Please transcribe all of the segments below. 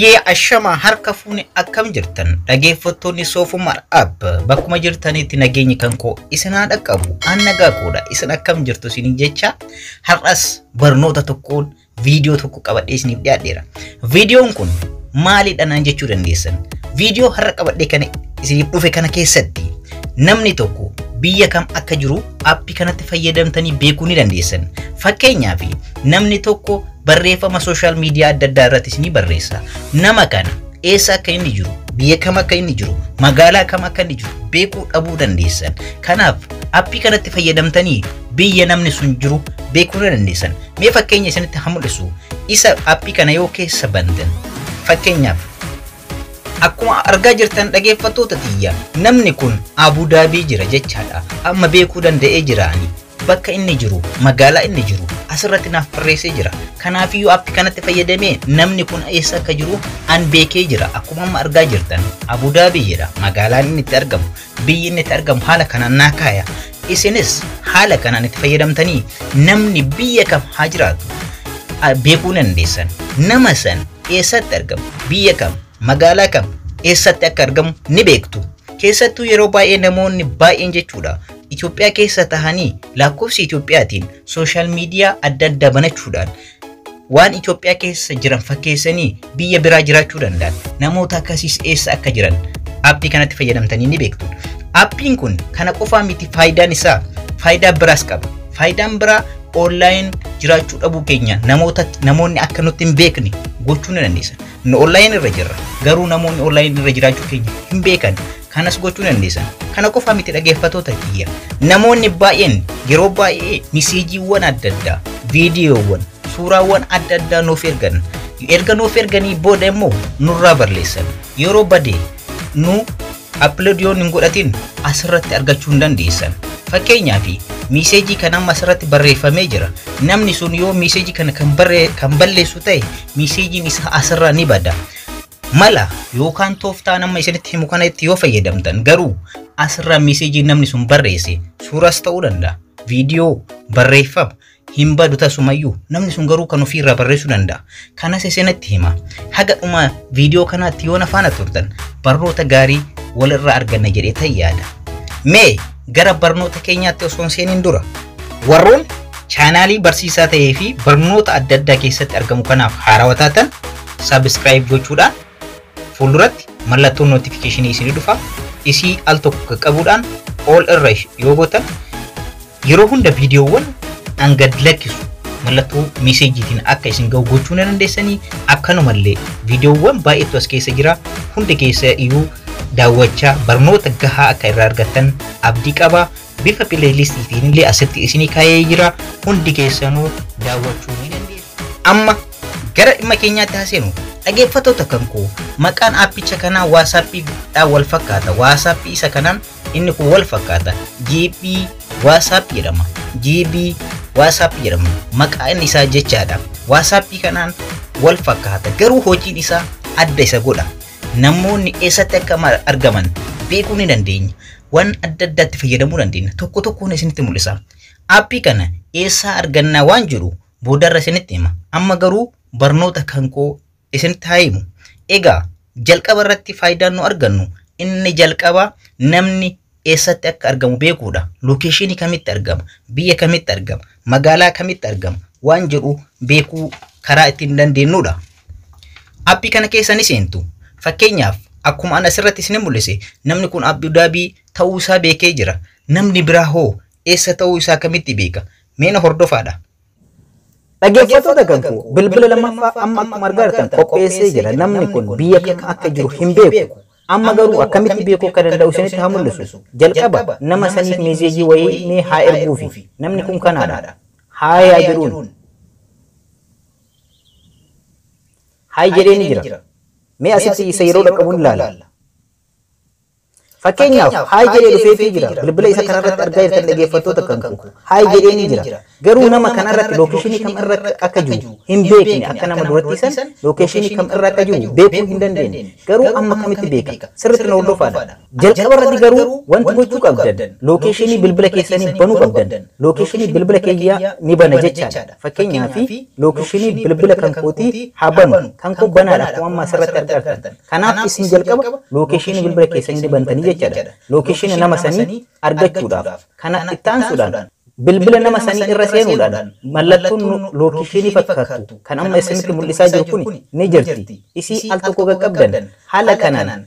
Yooyyee ashama harka fuune, akkam jirtan dhaggeeffattoonni Soofumar App? Bakkuma jirtanitti nageenyi kan koo isin haa dhaqqabu. An nagaa koodha, isin akkam jirtu isiniin jecha, har'as barnoota tokkoon viidiyoo tokko qabadhee isiniif dhiyaadheera. Viidiyoon kun maalidha naan jechuu dandeessan. Viidiyoo har'a qabadhee kana isiniif dhufe kana keessatti namni tokko biyya kam akka jiru aappii kanatti fayyadamtanii beekuu ni dandeessan. Fakkeenyaaf, namni tokko barreeffama social media adda addaa irratti isinii barreessa. Nama kana eessa akka inni jiru, biyya kam akka inni jiru, magaalaa kam akka inni jiru beekuu dhabuu dandeessan. Kanaaf aappii kanatti fayyadamtanii biyya namni sun jiru beekuu ni dandeessan. Mee fakkeenya isinitti haa mul'isu. Isa aappii kana yoo keessa bantan, fakkeenyaaf akkuma argaa jirtan dhaggeeffattoota tiyya, namni kun Abu Daabii jira jechaadha. Amma beekuu danda'ee jira ani. Bakka inni jiru, magaalaa inni jiru asirratti naaf barreessee jira. Kanaafiyyuu aappii kanatti fayyadamee namni kun eessa akka jiru an beekee jira. Akkuma amma argaa jirtan Abu Daabii jedha. Magaalaan inni itti argamu, biyyi inni itti argamu haala kanaan naa kaaya. Isinis haala kanaan itti fayyadamtanii namni biyya kam haa jiraatu beekuu dandeessan. Nama san eessatti argamu, biyya kam, magaalaa kam, eessatti akka argamu ni beektu. Keessattuu yeroo baay'ee namoonni baay'een jechuudha, Itoophiyaa keessa tahanii lakkoofsa Itoophiyaatiin social media adda addaa banachuudhaan waan Itoophiyaa keessa jiran fakkeessanii biyya biraa jiraachuu danda'an. Namoota akkasiis eessa akka jiran aappii kanatti fayyadamtanii ni beektu. Aappiin kun kana qofaa miti faayidaan isaa, faayidaa biraas qaba. Faayidaan biraa online jiraachuu dhabuu keenya namoota namoonni akka nutti hin beekne gochuu ni dandeessan. Nu online irra jirra, garuu namoonni online irra jiraachuu keenya hin beekan. Kanas gochuu dandeessan. Kana qofaa miti dhaggeeffattoota kiyya. Namoonni baay'een yeroo baay'ee miseejiiwwan adda addaa, viidiyoowwan, suuraawwan adda addaa nuuf ergan. Erga nuuf erganii booda immoo nurraa barreessan. Yeroo badee nu upload yoo hin godhatin asirratti argachuu hin dandeessan. Fakkeenyaaf, miseejii kana amma asirratti barreeffamee jira. Namni sun yoo miseejii kana kan balleessu ta'e, miseejiin isaa asirraa ni bada. Mala yookaan tooftaa nama isinitti himu kana itti yoo fayyadamtan garuu asirraa miseejii namni sun barreesse, suuras ta'uu danda'a, viidiyoo, barreeffama, hin badu tasumayyuu. Namni sun garuu kan ofiirraa barreessuu danda'a. Kanas isinitti hima. Haga dhuma viidiyoo kanaatti yoo na faana turtan barnoota gaarii walirraa arganna jedhee ta'e yaada. Mee gara barnoota keenyaatti osoo hin seeniin dura, warroon chaanaalii barsiisaa ta'ee fi barnoota adda addaa keessatti argamu kanaaf haarawaa taatan subscribe gochuudhaan fuulduratti mallattoon notification isinii dhufa. Isii al tokko qaqqabuudhaan all irra yoo gootan yeroo hunda viidiyoowwan an gad lakkisu mallattoo meeseejiitiin akka isin ga'u gochuu ni dandeessanii. Akkanumallee viidiyoowwan baay'eetu as keessa jira, hundi keessa iyyuu daawwachaa barnoota gahaa akka irraa argattan abdii qaba. Bifa playlistiitiin illee asitti isinii kaa'ee jira, hundi keessanuu daawwachuu ni dandeessu. Amma gara dhimma keenyaatti haa seenu. Dhaggeeffattoota kan koo, maqaan aappicha kanaa WhatsAppiidhaan wal fakkaata. WhatsAppii isa kanaan inni kun wal fakkaata. GB WhatsApp jedhama. GB WhatsApp jedhama. Maqaan isaa jechaadha. WhatsAppii kanaan wal fakkaata. Garuu hojiin isaa adda isa godha. Namoonni eessatti akka argaman beekuu ni dandeenya. Waan adda addaatti fayyadamuu dandeenya. Tokko tokkoon isinitti mul'isa. Aappii kana eessaa argannaa waan jedhu boodarra isinitti hima. Amma garuu barnoota kan koo isinitti haa himu. Egaa jalqaba irratti faayidaan nu argannu inni jalqaba namni eessatti akka argamu beekuudha. Location kamitti argama, biyya kamitti argama, magaalaa kamitti argama waan jedhu beekuu karaa ittiin dandeenyudha. Aappii kana keessa ni seentu. Fakkeenyaaf, akkuma ana asirratti isin mul'ise, namni kun Abu Daabii ta'uu isaa beekee jira. Namni biraa hoo eessa ta'uu isaa kamitti beeka? Mee na hordofaadha. Dhaggeeffattoota kan koo, bilbila lammaffaa amma akkuma argaa jirtan qopheessee jira. Namni kun biyya kam akka jiru hin beeku. Amma garuu akkamitti beekuu akka danda'u isinitti haa mul'isu. Jalqaba nama saniif meeseejii wayii mee haa erguufi. Namni kun kanaadha. Hi haa jedhuun. Hi jedhee ni jira. Mee asitti isa yeroo dhaqqabu ni ilaala. Fakkeenyaaf, hi jedhee dhufeefii jira. Bilbila isa kanarratti argaa jirtan dhaggeeffattoota kan koo. Hi jedhee ni jira. Garuu nama kanarratti location kam irra akka jiru hin beekne, akka nama duratti san location kam irra akka jiru beekuu hin dandeenye. Garuu amma kamitti beeka? Sirriitti na hordofaadha. Jalqaba irratti garuu wanti gochuu qabdan location bilbila keessanii banuu qabdan. Location bilbila kiyyaa ni bana jechaadha. Fakkeenyaaf location bilbila kan kootii haa banu. Kan koo banaadha akkuma amma asirratti argartan. Kanaaf isin jalqaba location bilbila keessanii ni bantanii jechaadha. Location nama sanii argachuudhaaf. Kana itti aansuudhaan bilbila nama sanii irra seenuudhaan mallattoon location fakkaattu kan amma isinitti mul'isaa jiru kun ni jirti. Isii al tokko qaqqabdan haala kanaan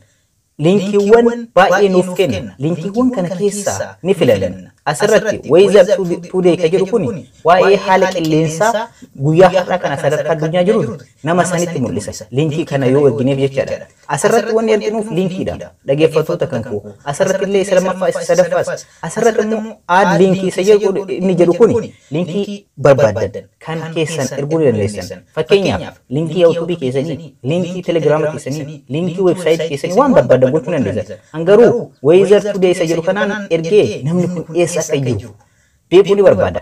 linkiiwwan baay'ee nuuf kenna. Linkiiwwan kana keessaa ni filanna. Asirratti Weather Today kan jedhu kun waa'ee haala qilleensaa guyyaa har'aa kana sadarkaa addunyaa jiru nama sanitti mul'isa. Linkii kana yoo ergineef jechaadha. Asirratti wanni erginuuf linkiidha. Dhaggeeffattoota kan koo. Asirratti illee isa lammaffaa, isa sadaffaas. Asirratti immoo add linkii isa jedhu inni jedhu kun linkii barbaaddan kan keessan erguu ni dandeessan. Fakkeenyaaf linkii YouTube keessanii, linkii Telegram keessanii, linkii website keessanii waan barbaaddan gochuu ni dandeessan. Hangaruu Weather Today isa jedhu kanaan ergee namni kun eessa akka jiru beekuu ni barbaada.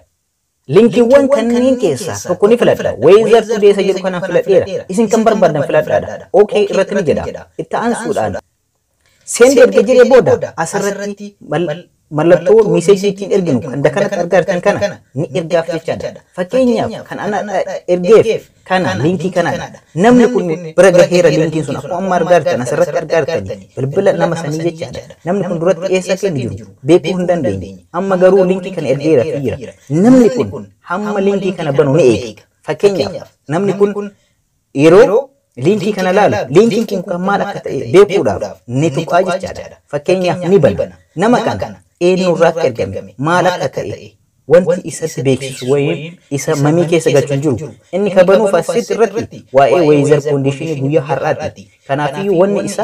Linkiiwwan kanneen keessaa tokko ni filadha. Weather Today isa jedhu kanaan filadheera. Isin kan barbaaddan filadhaadha. Okay irratti ni jedha. Itti aansuudhaan send erga jedhee booda asirratti mallattoo message ittiin erginu kan dakanatti argartan kana ni ergaaf jechaadha. Fakkeenyaaf kan ana ergeef kana linkii kanadha. Namni kun bira gaheera linkiin sun akkuma amma argartan asirratti argartan bilbila nama sanii jechaadha. Namni kun duratti eessa akka inni jiru beekuu hin dandeenye. Amma garuu linkii kana ergeera fi jira. Namni kun hamma linkii kana banu ni eega. Fakkeenyaaf namni kun yeroo linkii kana laalu linkiin kun kan maal akka ta'e beekuudhaaf ni tuqaa jechaadha. Fakkeenyaaf ni bana. Nama kana eenyurraa akka ergame, maal akka ta'e wanti isatti beeksisu wayii isa mamii keessa galchuun jiru. Inni kabanuuf asitti irratti waa'ee weather condition guyyaa har'aati. Kanaafiyyuu wanni isa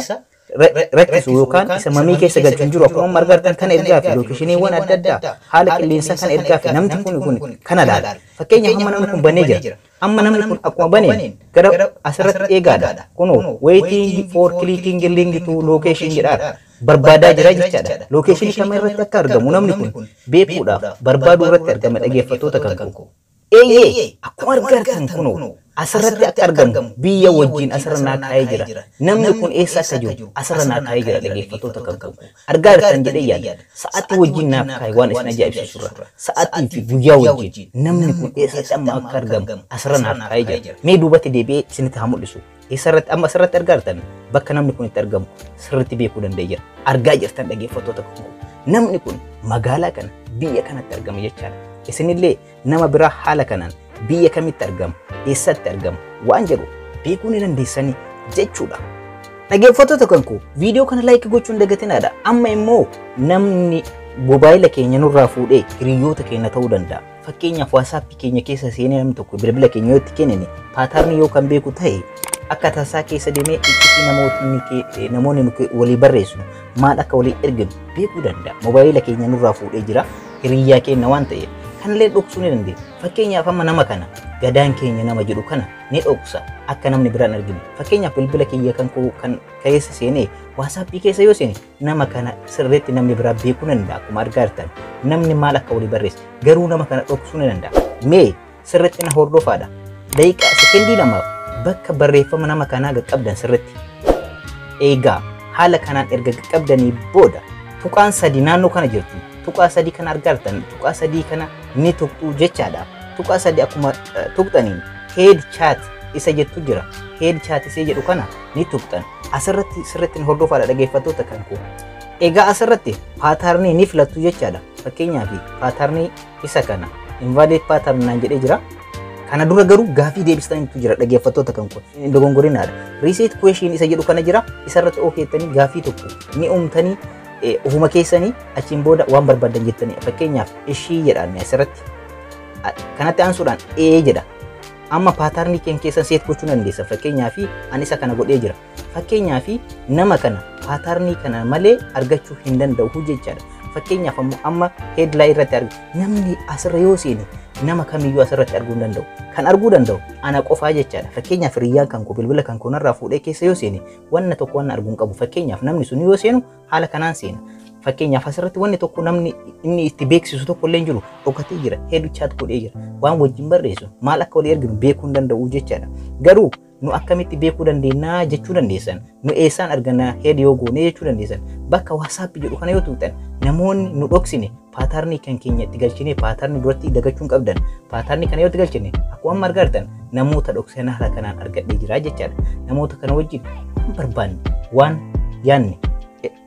rakkisu yookaan isa mamii keessa galchuun jiru akkuma amma argartan kana ergaa fi locationiiwwan adda addaa haala qilleensaa kana ergaa fi namni kun kana laala. Fakkeenyaaf amma namni kun banee jira. Amma namni kun akkuma baneen gara asirratti eegaadha. Kunoo waiting for clicking link to location jedhaadha. Barbaadaa jira jechaadha. Location kam irratti akka argamu namni kun beekuudhaaf barbaaduu irratti argama dhaggeeffattoota kan koo. Eeyyee, akkuma argartan kunoo asirratti akka argamu biyya wajjin asirra naa kaa'ee jira. Namni kun eessa akka jiru asirra naa kaa'ee jira dhaggeeffattoota kan koo. Argaa jirtan jedhee yaada. Sa'aatii wajjin naaf kaa'e waan isin ajaa'ibsiisurra. Sa'aatii fi guyyaa wajjin namni kun eessatti amma akka argamu asirra naaf kaa'ee jira. Mee duubatti deebi'ee isinitti haa mul'isu. Eessarratti amma asirratti argaa jirtan bakka namni kun itti argamu sirriitti beekuu danda'ee jira. Argaa jirtan dhaggeeffattoota kan koo. Namni kun magaalaa kana, biyya kanatti argama jechaadha. Isinillee nama biraa haala kanaan biyya kamitti argama, eessatti argama waan jedhu beekuu ni dandeessanii jechuudha. Dhaggeeffattoota kan koo, viidiyoo kana like gochuun dagatinaadha. Amma immoo namni mobaayila keenya nurraa fuudhee hiriyoota keenya ta'uu danda'a. Fakkeenyaaf WhatsApp keenya keessa seenee namni tokko bilbila keenya yoo itti kennine pattern yoo kan beeku ta'e akka tasaa keessa deemee iccitii namoonni nu walii barreessu maal akka walii erginu beekuu danda'a. Mobaayila keenya nurraa fuudhee jira hiriyyaa keenya waan ta'eef kanallee dhoksuu ni dandeenya. Fakkeenyaaf amma nama kana gadaan keenya nama jedhu kana ni dhoksa akka namni biraan arginu. Fakkeenyaaf bilbila kiyya kan koo kan keessa seenee WhatsApp keessa yoo seene nama kana sirriitti namni biraa beekuu danda'a akkuma argaa jirtan. Namni maal akka walii barreesse garuu nama kana dhoksuu ni danda'a. Mee sirriitti na hordofaadha. Daqiiqaa sekendii 2 bakka barreeffama nama kanaa qaqqabdan sirriitti. Eegaa haala kanaan erga qaqqabdanii booda tuqaan 3 naannoo kana jirti. Tuqaa 3 kana argaa jirtan, tuqaa 3 kana ni tuqxu jechaadha. Tuqaa 3 akkuma tuqxaniin hide chat isa jettu jira. Hide chat isa jedhu kana ni tuqxan. Asirratti sirriitti hordofaadha dhaggeeffattoota kan koo. Egaa asirratti pattern ni filattu jechaadha. Fakkeenyaaf pattern isa kana invalid pattern naan jedhee jira. Kana dura garuu gaafii deebistanitu jira dhaggeeffattoota kan koo. Dogongorinaadha. Reset question isa jedhu kana jira. Isarratti okay jettanii gaafii tokko ni uumtanii ofuma keessanii achiin booda waan barbaadan jettanii, fakkeenyaaf ishii jedhaan asirratti. Kanatti aansuudhaan ee jedha. Amma pattern keenya keessan set gochuu dandeessa. Fakkeenyaaf ani isa kana godhee jira. Fakkeenyaaf nama kana pattern kana malee argachuu hin danda'u jechaadha. Fakkeenyaaf amma headline irratti argu namni asirra yoo seene nama kamiyyuu asirratti arguu hin danda'u. Kan arguu danda'u ana qofaa jechaadha. Fakkeenyaaf hiriyyaan kan koo bilbila kan koo narraa fuudhee keessa yoo seene wanna tokko wanna arguu hin qabu. Fakkeenyaaf namni sun yoo seenu haala kanaan seena. Fakkeenyaaf asirratti wanni tokko namni inni itti beeksisu tokko illee hin jiru, dhokatee jira, hide chat godhee jira. Waan wajjin barreessu maal akka walii erginu beekuu hin danda'u jechaadha. Garuu nu akkamitti beekuu dandeenya jechuu dandeessan. Nu eessaan arganna hide yoo goone jechuu dandeessan. Bakka WhatsApp jedhu kana yoo tuqxan, namoonni nu dhoksine pattern kan keenya itti galchine, pattern duratti dagachuu hin qabdan. Pattern kana yoo itti galchine, akkuma amma argartan namoota dhoksan haala kanaan argadhee jira jechaadha. Namoota kana wajjin waan barbaanne, waan yaanne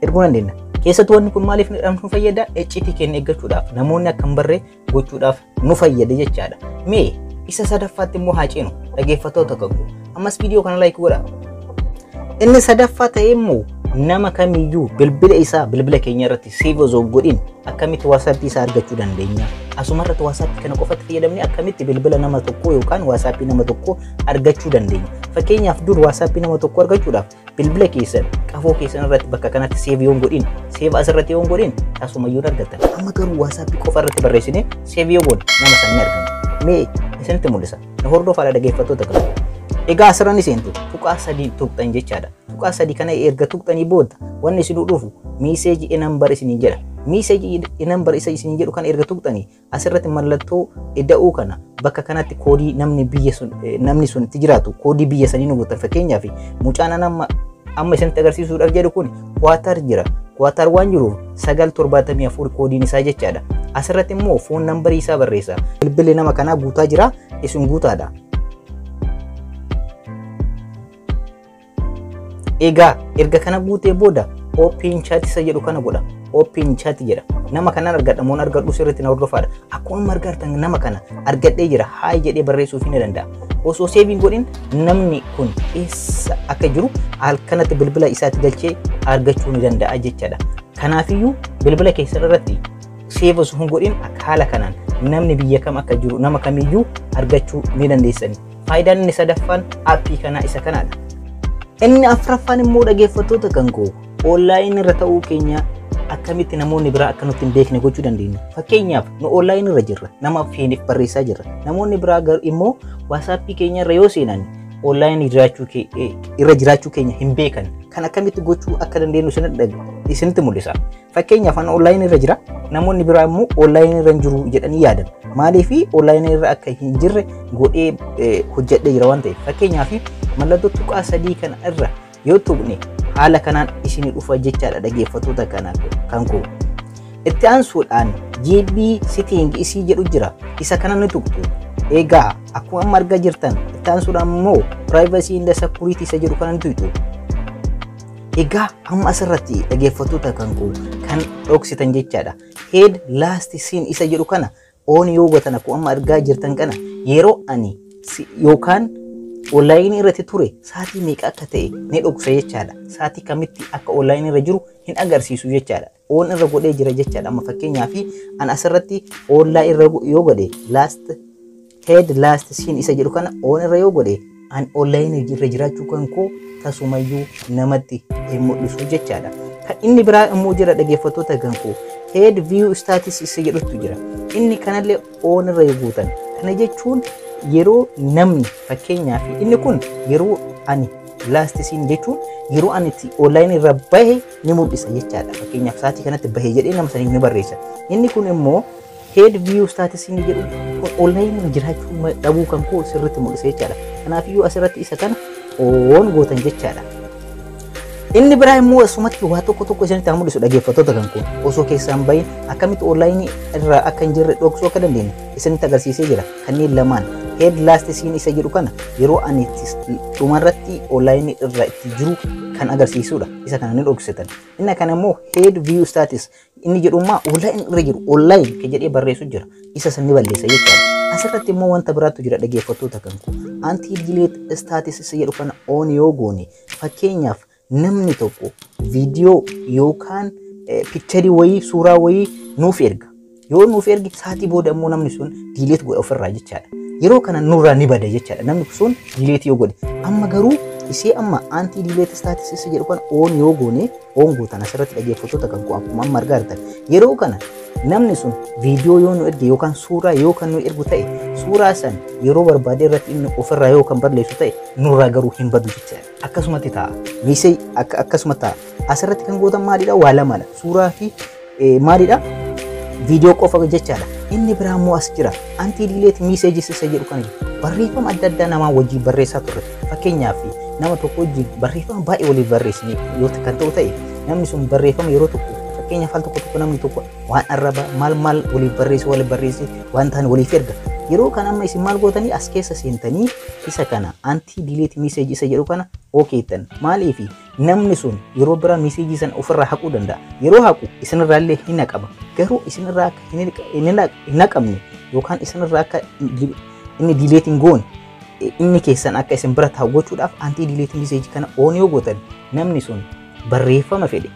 erguu dandeenya. Keessattuu wanni kun maaliif nu fayyada? Icciitii keenya eeggachuudhaaf, namoonni akka hin barree gochuudhaaf nu fayyada jechaadha. Mee isa sadaffaatti immoo haa ceenu, dhaggeeffattoota qabu. Ammas viidiyoo kana like godhaa. Inni sadaffaa ta'e immoo nama kamiyyuu bilbila isaa bilbila keenya irratti save osoo godhin akkamitti WhatsApp isaa argachuu dandeenya? Asuma irratti WhatsApp kana qofatti fayyadamnee akkamitti bilbila nama tokkoo yookaan WhatsApp nama tokkoo argachuu dandeenya? Fakkeenyaaf dur WhatsApp nama tokkoo argachuudhaaf bilbila keessan qafoo keessan irratti bakka kanatti save yoo godhin, save asirratti yoo godhin, tasumayyuu hin argattan. Amma garuu WhatsApp qofa irratti barreessinee save yoo goone nama sana ni arganna. Mee isinitti mul'isa. Na hordofaa, dhaggeeffattoota qabu. Egaa asirra ni seentu, tuqaa sadii tuqxan jechaadha. Tuqaa sadii kana erga tuqxanii booda wanni isin dhufu message number isinii jedha. Message number isa isinii jedhu kana erga tuqxanii asirratti mallattoo ida'uu kana bakka kanatti koodii namni biyya sun, namni sun itti jiraatu, koodii biyya sanii nu guutan. Fakkeenyaaf mucaan amma isinitti agarsiisuudhaaf jedhu kun Kuwaatar jira. Kuwaatar waan jiruuf 974 koodiin isaa jechaadha. Asirratti immoo phone number isaa barreessa. Bilbilli nama kanaa guutaa jira, isin guutaadha. Egaa erga kana guutee booda open chat isa jedhu kana godha. Open chat jedha. Nama kanaan argadha moon argadhu, sirriitti na hordofaadha. Akkuma argartan nama kana argadhee jira. Hi jedhee barreessuuf ni danda'a. Osoo save hin godhin namni kun eessa akka jiru halkanatti bilbila isaatti galchee argachuu ni danda'a jechaadha. Kanaafiyyuu bilbila keessan irratti save osoo hin godhin akka haala kanaan namni biyya kam akka jiru nama kamiyyuu argachuu ni dandeessani. Faayidaan inni sadaffaan aappii kanaa isa kanaadha. Inni afuraffaan immoo, dhaggeeffattoota kan koo, online irra ta'uu keenya akkamitti namoonni biraa akka nutti hin beekne gochuu dandeenya? Fakkeenyaaf nu online irra jirra, nama feeniif barreessaa jirra. Namoonni biraa immoo WhatsApp keenya irra yoo seenan online irra jiraachuu keenya hin beekan. Kan akkamitti gochuu akka dandeenyu isinitti mul'isa. Fakkeenyaaf an online irra jira, namoonni biraa immoo online irra hin jiru jedhanii yaadan. Maaliif? Online irra akka hin jirre godhee hojjedhee jira waan ta'eef. Fakkeenyaaf mallattoo tuqaa sadii kana irra yoo tuqne haala kanaan isinii dhufa jechaadha, dhaggeeffattoota kana kan koo. Itti aansuudhaan GB setting isii jedhu jira. Isa kana ni tuqxu. Egaa akkuma amma argaa jirtan itti aansuudhaan immoo privacy and security isa jedhu kana ni tuqxu. Egaa amma asirratti, dhaggeeffattoota kan koo, kan dhoksitan jechaadha. Hide last seen isa jedhu kana on yoo gootan, akkuma amma argaa jirtan kana, yeroo ani yookaan online irratti ture sa'aatii meeqa akka ta'e ni dhoksa jechaadha. Sa'aatii kamitti akka online irra jiru hin agarsiisu jechaadha. On irra godhee jira jechaadha. Amma fakkeenyaaf an asirratti online irra yoo godhe, last hide last seen isa jedhu kana on irra yoo godhe, an online irra jiraachuu kan koo tasumayyuu namatti hin mul'isu jechaadha. Kan inni biraa immoo jira, dhaggeeffattoota kan koo, hide view status isa jedhutu jira. Inni kanallee on irra yoo gootan, kana jechuun yeroo namni, fakkeenyaaf inni kun yeroo ani last seen jechuun yeroo ani itti online irra bahe ni mul'isa jechaadha. Fakkeenyaaf sa'aatii kanatti bahe jedhee nama saniif ni barreessa. Inni kun immoo hide view status inni jedhu kun online irra jiraachuu dhabuu kan koo sirriitti mul'isa jechaadha. Kanaafiyyuu asirratti isa kana on gootan jechaadha. Inni biraa immoo asumatti waa tokko tokko isinitti haa mul'isu, dhaggeeffattoota kan kun, osoo keessaan bahin akkamitti online irra akka hin jirre dhoksuu akka dandeenyu isinitti agarsiisee jira. Kanneen lamaan, hide last seen isa jedhu kana yeroo ani dhumarratti online irra itti jiru kan agarsiisudha. Isa kana ni dhoksitan. Inni kana immoo hide view status inni jedhummaa online irra jiru online kan jedhee barreessu jira. Isa san ni balleessa jechaadha. Asirratti immoo wanta biraatu jira, dhaggeeffattoota kan kun. Anti delete status isa jedhu kana on yoo goone, fakkeenyaaf namni tokko viidiyoo yookaan picture wayii, suuraa wayii nuuf erga. Yoo nuuf erge sa'aatii booda immoo namni sun delete godha ofirraa jechaadha. Yeroo kana nurraa ni bada jechaadha. Namni sun delete yoo godhe. Amma garuu isee amma anti delete status isa jedhu kana on yoo goone, on gootan asirratti, dhaggeeffattoota kan koo, akkuma amma argaa jirtan. Yeroo kana namni sun viidiyoo yoo nu erge yookaan suuraa yoo kan nu ergu ta'e, suuraa san yeroo barbaade irratti inni ofirraa yoo kan balleessu ta'e, nurraa garuu hin badu jechaadha. Akkasumatti ta'a. Miisee akkasuma ta'a. Asirratti kan gootan maalidha? Waa lamadha. Suuraa fi maalidha? Viidiyoo qofa jechaadha. Inni biraa immoo as jira. Anti delete messages isa jedhu kana jira. Barreeffama adda addaa namaa wajjin barreessaa turre. Fakkeenyaaf, nama tokko wajjin barreeffama baay'ee waliif barreessine yoo kan ta'u ta'e, namni sun barreeffama yeroo tokko, fakkeenyaaf, al tokko tokko namni tokko waan arraba maal maal waliif barreesse waan ta'an waliif erga. Yeroo kana amma isin maal gootanii? As keessa seentanii isa kana, anti delete message isa jedhu kana okeettan. Maaliif? Namni sun yeroo biraa message sana ofirraa haquu danda'a. Yeroo haqu isinirraa illee hin haqama. Garuu isinirraa akka hin haqamne yookaan isinirraa akka inni delete hin goone, inni keessan akka isin bira taa'u gochuudhaaf, anti delete message kana on yoo gootan, namni sun barreeffama fedhe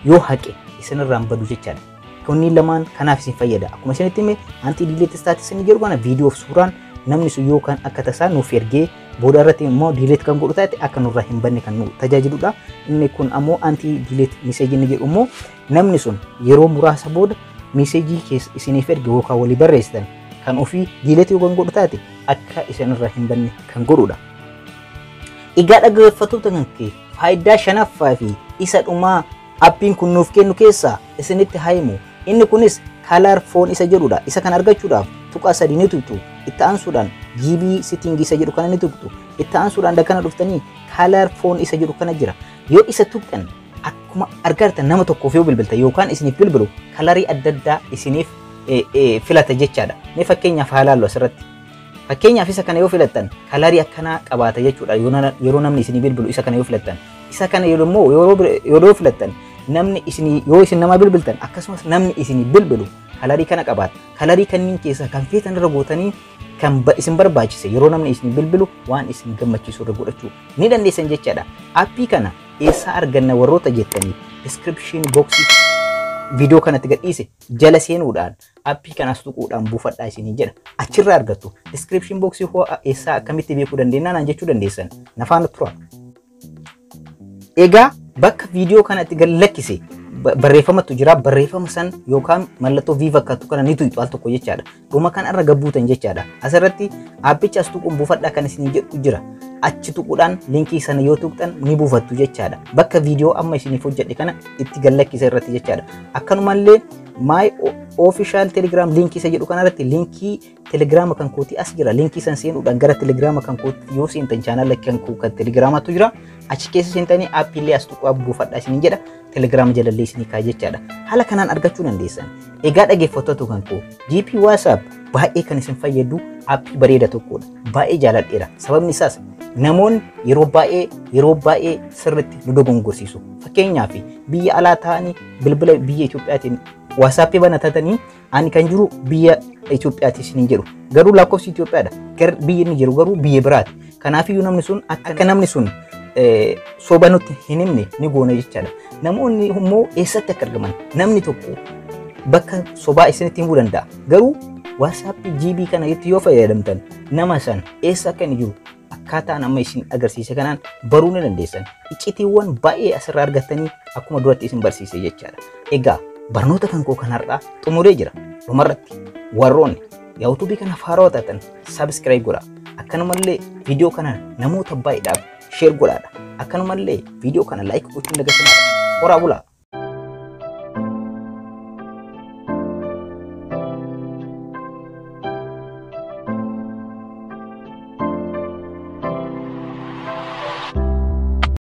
yoo haqe isinirraan badu jechaadha. Kunniin lamaan kanaaf isin fayyada. Akkuma isinitti hime, anti delete status inni jedhu kana viidiyoo fi suuraan namni sun yookaan akka tasaa nuuf ergee booda irratti immoo delete kan godhu taate akka nurraa hin banne kan nu tajaajiludha. Inni kun ammoo anti delete message inni jedhu immoo namni sun yeroo muraasa booda message keessa isiniif erge yookaan walii barreessitan kan ofii delete yoo kan godhu taate akka isinirraa hin banne kan godhudha. Egaa dhaggeeffattoota kan kee, faayidaa shanaffaa fi isa dhumaa appiin kun nuuf kennu keessaa isinitti haa himu. Inni kunis caller phone isa jedhudha. Isa kan argachuudhaaf tuqaa sadi ni tuqxu. Itti aansuudhaan GB setting isa jedhu kana ni tuqxu. Itti aansuudhaan dakkana dhuftanii caller phone isa jedhu kana jira. Yoo isa tuqxan, akkuma argartan, nama tokkoof yoo bilbiltan yookaan isiniif bilbilu colorii adda addaa isiniif filata jechaadha. Mee fakkeenyaaf haa ilaallu asirratti. Fakkeenyaaf, isa kana yoo filattan colorii akkanaa qabaata jechuudha. Yeroo namni isinii bilbilu isa kana yoo filattan. Isa kana yeroo immoo yeroo filattan, namni isinii yoo isin nama bilbiltan akkasumas namni isinii bilbilu colorii kana qabaata. Colorii kanneen keessaa kan feetan irra gootanii kan isin barbaachise yeroo namni isin bilbilu waan isin gammachiisu irra godhachuu ni dandeessan jechaadha. Aappii kana eessaa arganna warroota jettaniif, description box viidiyoo kanatti gadhiise jala seenuudhaan aappii kanas tuquudhaan buufadhaa isinii jedha. Achirraa argattu. Description box hoo eessaa akkamitti beekuu dandeenya naan jechuu dandeessan. Nafaana tura. Egaa bakka viidiyoo kanatti gad lakkise barreeffamatu jira. Barreeffama san yookaan mallattoo V fakkaatu kana ni tuqxu al tokko jechaadha. Dhuma kan irra gabbuutan jechaadha. Asirratti aappicha as tuquun buufadhaa kan isin jedhu jira. Achi tuquudhaan linkii sana yoo tuqxan ni buufattu jechaadha. Bakka viidiyoo amma isiniif hojjedhe kana itti gad lakkise irratti jechaadha. Akkanumallee my official Telegram linkii isa jedhu kanarratti linkii Telegrama kan kootii as jira. Linkii san seenuudhaan gara Telegrama kan kootii yoo seentan, chaanala kan koo kan Telegramatu jira. Achi keessa seentanii aappiilee as tuqaa buufadhaa isiniin jedha. Telegrama jalallee isinii kaa jechaadha. Haala kanaan argachuu dandeessan. Egaa dhaggeeffattoota kan koo, GB WhatsApp baay'ee kan isin fayyadu aappii bareeda tokkodha. Baay'ee jaaladheera. Sababni isaas namoonni yeroo baay'ee sirriitti nu dogongorsiisu. Fakkeenyaaf, biyya alaa ta'anii bilbila biyya Itoophiyaatiin WhatsAppii banatatanii ani kan jiru biyya Itoophiyaati isiniin jedhu. Garuu lakkoofsi Itoophiyaadha. Gar biyyi inni jiru garuu biyya biraati. Kanaafiyyuu namni sun akka namni sun soba nutti hin himne ni goona jechaadha. Namoonni immoo eessatti akka argaman namni tokko bakka sobaa isinitti himuu danda'a. Garuu WhatsAppii GB kana itti yoo fayyadamtan, nama san eessa akka inni jiru akkaataan amma isin agarsiise kanaan baruu ni dandeessan. Iccitiiwwan baay'ee asirraa argattanii akkuma duratti isin barsiise jechaadha. Egaa barnoota kan koo kanarraa xumuree jira. Dhumarratti warroonni yuutuubii kana haarawaa taatan subscribe godhaa. Akkanumallee viidiyoo kana namoota baay'eedhaaf share godhaadha. Akkanumallee viidiyoo kana like gochuun dagatinaa. Horaa bulaa.